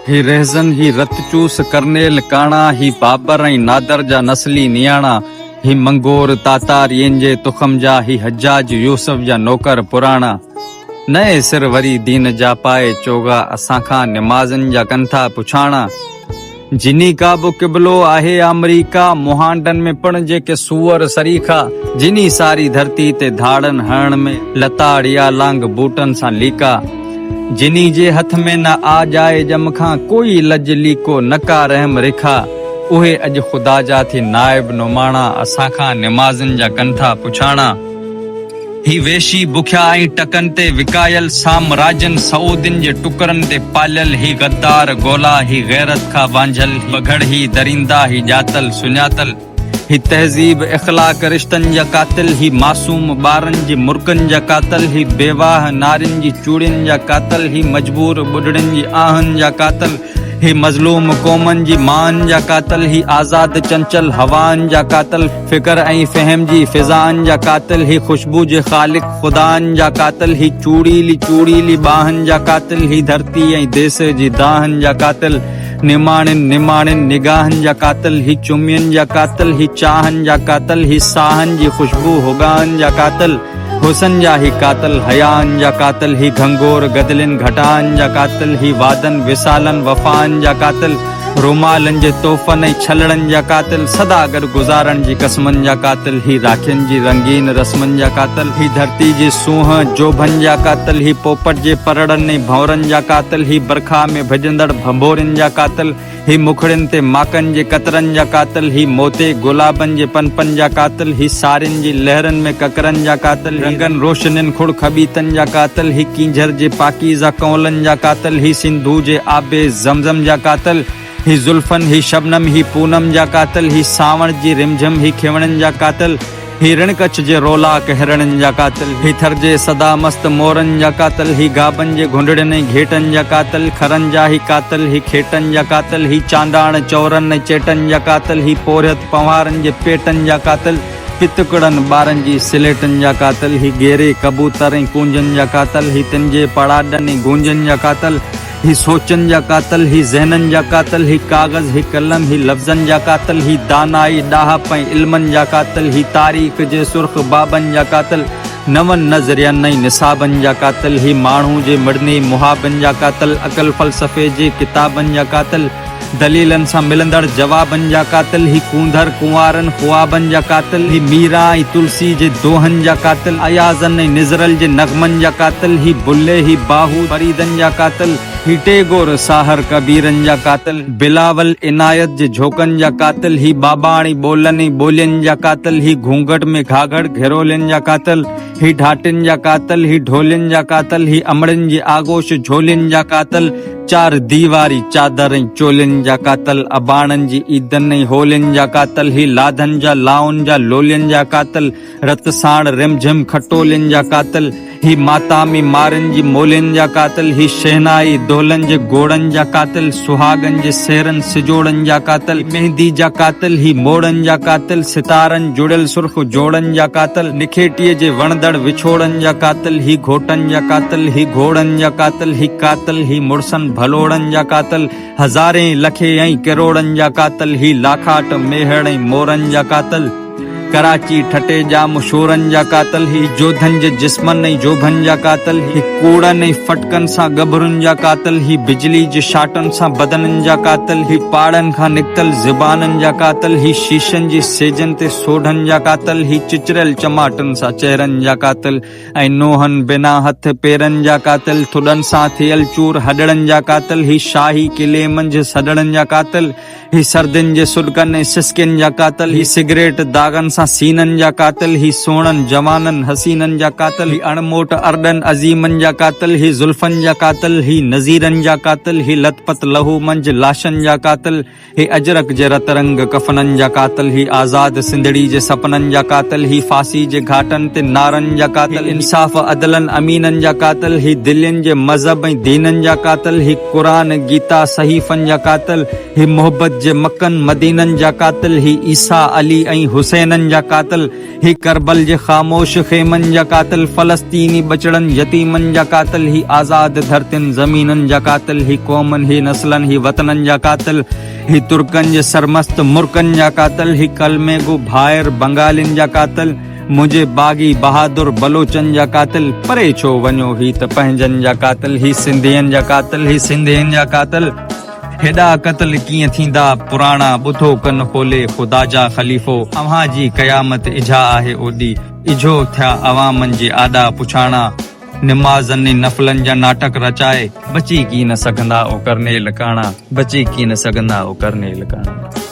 هي رهزن، هي رت چوس ڪرنيل ڪاڻا، هي بابر ۽ نادر جا نسلي نياڻا، هي منگور تاتارين جي تخم جا، هي حجاج يوسف جا نوڪر پراڻا. نئين سر وري دين جا پائي چوغا، اسان کان نمازن جا ڪن ٿا پڇاڻا. جني ڪعبو قبلو آهي آمريڪا، مهانڊن ۾ پڻ جيڪي سوئر سريکا، جني ساري ڌرتي تي ڌاڙن هڻڻ ۾ لتاڙيا لانگ بوٽن سان ليڪا، جني جي هٿ ۾ نه آ ڄائي ڄم کان ڪوئي لڄ ليڪو نه ڪا رحم ريکا، اهي اڄ خدا جا ٿي نائب نماڻا، اسان کان نمازن جا ڪن ٿا پڇاڻا. هي وحشي بکيا ۽ ٽڪن تي وڪايل سامراجين سعودين جي ٽڪرن تي پاليل هي غدار گولا هي غيرت کا وانجهيل هي بگهڙ هي درندا هي ڄاتل سڃاتل هي تهذيب اخلاق رشتن جا قاتل هي معصوم ٻارن جي مرڪن جا قاتل هي بيواهه نارين جي چوڙين جا قاتل هي مجبور ٻڍڙين جي آهن جا قاتل هي مظلوم قومن جي مائن جا قاتل هي آزاد چنچل هوائن جا قاتل فڪر ۽ فهم جي فضائن جا قاتل هي خوشبو جي خالق خدائن جا قاتل هي چوڙيلي چوڙيلي ٻانهن جا قاتل هي ڌرتي ۽ ديس جي دانهن جا قاتل نماڻين نماڻين نگاهن جا قاتل هي چمين جا قاتل هي چاهن جا قاتل هي ساهن جي خوشبو هوڳائن جا قاتل حسن جا هي قاتل حيائن جا قاتل هي گهنگور گدلين گهٽائن جا قاتل هي وعدن وصالن وفائن جا قاتل رومالن جي تحفن ۽ ڇلڙن جا قاتل سدا گڏ گذارڻ جي قسمن جا قاتل هي راکين جي رنگين رسمن جا قاتل هي ڌرتي جي سونهن جوڀن جا قاتل هي پوپٽ جي پرڙن ۽ ڀنورن جا قاتل هي برکا ۾ ڀڄندڙ ڀنڀورين جا قاتل هي مکڙين تي ماڪن جي قطرن جا قاتل، هي موتي گلابن جي پنپن جا قاتل، هي سارين جي لهرن ۾ ڪڪرن جا قاتل، هي رنگن روشنين کڙ خبيثن جا قاتل، هي ڪينجهر جي پاڪيزه ڪنولن جا قاتل، هي سنڌو جي آب زمزم جا قاتل، هي زلفن، هي شبنم، هي پونم جا قاتل، هي سانوڻ جي رمجهم، هي کيوڻين جا قاتل، هي رڻ ڪڇ جي رولاڪ هرڻين جا قاتل، هي ٿر جي سدا مست مورن جا قاتل، هي گابن جي گهنڊڙين ۽ گهيٽن جا قاتل، کرن جا هي قاتل، هي کيٽن جا قاتل، هي چانڊاڻ چورن ۽ چيٽن جا قاتل، هي پورهيت پنهوارن جي پيٽن جا قاتل، پتڪڙن ٻارن جي سليٽن جا قاتل، هي ڳيري ڪبوتر ۽ ڪونجن جا قاتل، هي تن جي پڙاڏن ۽ گونجن جا قاتل، هي سوچن جا قاتل، هي ذهنن جا قاتل، هي ڪاغذ، هي قلم، هي لفظن جا قاتل، هي دانائي، ڏاهپ ۽ علمن جا قاتل، هي تاريخ جي سرخ بابن جا قاتل، نون نظرين ۽ نصابن جا قاتل، هي ماڻهو جي مڙني محابن جا قاتل، عقل فلسفي جي ڪتابن جا قاتل، دليلن سان ملندڙ جوابن جا قاتل، هي ڪونڌر ڪنوارن خوابن جا قاتل، هي ميرا ۽ تلسي جي دوهن جا قاتل، ايازن ۽ نذرل جي نغمن جا قاتل، هي بلي هي باهو فريدن جا قاتل، هي ٽيگور ساحر ڪبيرن جا قاتل، بلاول عنايت جي جهوڪن جا قاتل، هي ٻاٻاڻي ٻولن ۽ ٻولين جا قاتل، هي گهونگهٽ ۾ گهاگهڙ گهرولين جا قاتل، هي ڍاٽين جا قاتل، هي ڍولين جا قاتل، هي امڙين جي آغوش جهولين جا قاتل، چار ديواري چادر ۽ چولين جا قاتل، اباڻن جي عيدن ۽ هولين جا قاتل، هي لاڌن جا لائن جا لولين جا قاتل، رت ساڻ رمجهم کٽولين جا قاتل، هي ماتامي مارن جي مولين جا قاتل، هي شهنائي دهلن جي گوڙن جا قاتل، سهاڳن جي سهرن سجوڙن جا قاتل، مهندي جا قاتل، هي موڙن جا قاتل، ستارن جڙيل سرخ جوڙن جا قاتل، نکيٽيء جي وڻندڙ وڇوڙن جا قاتل، هي گهوٽن جا قاتل، هي گهوڙن جا قاتل، هي قاتل، هي مڙسن ڀلوڙن جا قاتل، هزارين، لکين ۽ ڪروڙن جا قاتل، هي لاکاٽ، ميهڙ ۽ مورن جا قاتل، ڪراچي، ٺٽي، ڄام شورن جا قاتل، هي جوڌن جي جسمن ۽ جوڀن جا قاتل، هي ڪوڙن ۽ ڦٽڪن سان ڳڀرن جا قاتل، هي بجلي جي شاٽن سان بدنن جا قاتل، هي پاڙن کان نڪتل زبانن جا قاتل، هي شيشن جي سيجن تي سوڍن جا قاتل، هي چچريل چماٽن سان چهرن جا قاتل ۽ نوحن بنا هٿ پيرن جا قاتل، ٿڏن سان ٿيل چور هڏڙن جا قاتل، هي شاهي قلعي منجهه سڏڙن جا قاتل، هي سردين جي سڏڪن ۽ سسڪين جا قاتل، هي سگريٽ داغن سان سينن جا قاتل، هي سهڻن جوانن حسينن جا قاتل، هي اڻموٽ ارڏن عظيمن جا قاتل، هي زلفن جا قاتل، هي نذيرن جا قاتل، هي لت پت لهو منجهه لاشن جا قاتل، هي اجرڪ جي رت رنگ ڪفنن جا قاتل، هي آزاد سنڌڙي جي سپنن جا قاتل، هي ڦاسي جي گهاٽن تي نعرن جا قاتل، هي انصاف عدلن امينن جا قاتل، هي دلين جي مذهب ۽ دينن جا قاتل، هي قرآن گيتا صحيفن جا قاتل، هي محبت جي مڪن مدينن جا قاتل، هي عيسيٰ علي ۽ حسينن جا. جا قاتل، هي ڪربل جي خاموش خيمن جا قاتل، فلسطيني ٻچڙن يتيمن جا قاتل، هي آزاد ڌرتين زمينن جا قاتل، هي قومن هي نسلن هي وطنن جا قاتل، هي ترڪن جي سرمست مرڪن جا قاتل، هي ڪلمي گو ڀائر بنگالين جا قاتل، منهنجي باغي بهادر بلوچن جا قاتل، پري ڇو وڃو هي ته پنهنجن جا قاتل، هي سنڌين جا قاتل، هي سنڌين جا قاتل. هيڏا قتل ڪيئن ٿيندا پراڻا ٻڌو ڪن کولي خدا جا خليفو اوهان جي قيامت اجها آهي اوڏي اجهو ٿيا عوامن جي آڏا پڇاڻا نمازن ۽ نفلن جا ناٽڪ رچائي بچي ڪين سگهندا او ڪرنيل ڪاڻا بچي ڪين سگهندا او ڪرنيل ڪاڻا.